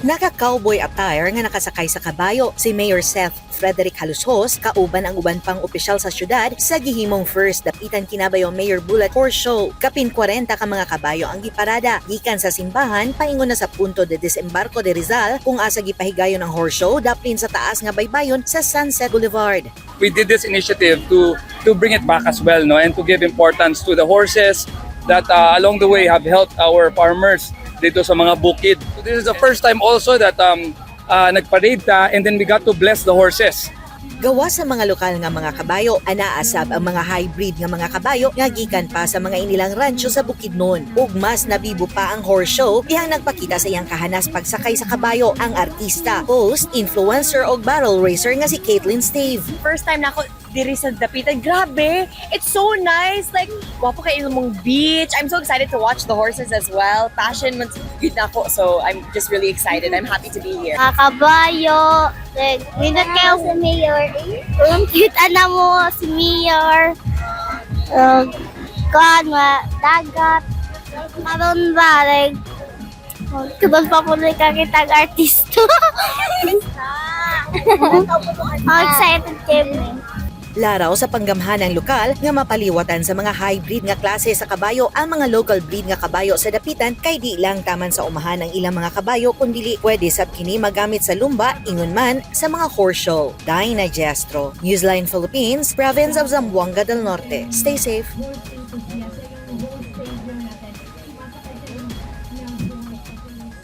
Naka-cowboy attire nga nakasakay sa kabayo si Mayor Seth Frederick Jalosjos kauban ang uban pang opisyal sa syudad sa gihimong first Dapitan Kinabayo Mayor Bulat Horse Show. Kapin 40 ka mga kabayo ang giparada gikan sa simbahan paingon na sa Punto de Desembarko de Rizal, kung asa gipahigayon ang horse show daplin sa taas nga baybayon sa Sunset Boulevard. We did this initiative to bring it back as well, no, and to give importance to the horses that along the way have helped our farmers dito sa mga bukid. So this is the first time also that nagparade ta and then we got to bless the horses. Gawa sa mga lokal nga mga kabayo, anaa sab ang mga hybrid nga mga kabayo nga gikan pa sa mga inilang rancho sa Bukidnon. Ug mas nabibo pa ang horse show dihang nagpakita sa iyang kahanas pagsakay sa kabayo ang artista, host, influencer og barrel racer nga si Caitlin Stave. First time na ako diri sa Dapitan. Grabe! It's so nice! Like, gwapo kaayo imong beach. I'm so excited to watch the horses as well. Passion man gyud nako. So, I'm just really excited. I'm happy to be here. Mga kabayo, like, nindot kaayo si Mayor. Ang cute ana mo si Mayor. Kuan, mga dagat. Karon ba, like, karon pa po kita artista. Oh, excited kami. Laraw sa panggamhan ng lokal nga mapaliwatan sa mga hybrid nga klase sa kabayo ang mga local breed nga kabayo sa Dapitan, kay di lang taman sa umahan ang ilang mga kabayo kundili pwede sab kini magamit sa lumba ingon man sa mga horse show. Dinah Gestro, Newsline Philippines, Province of Zamboanga del Norte. Stay safe.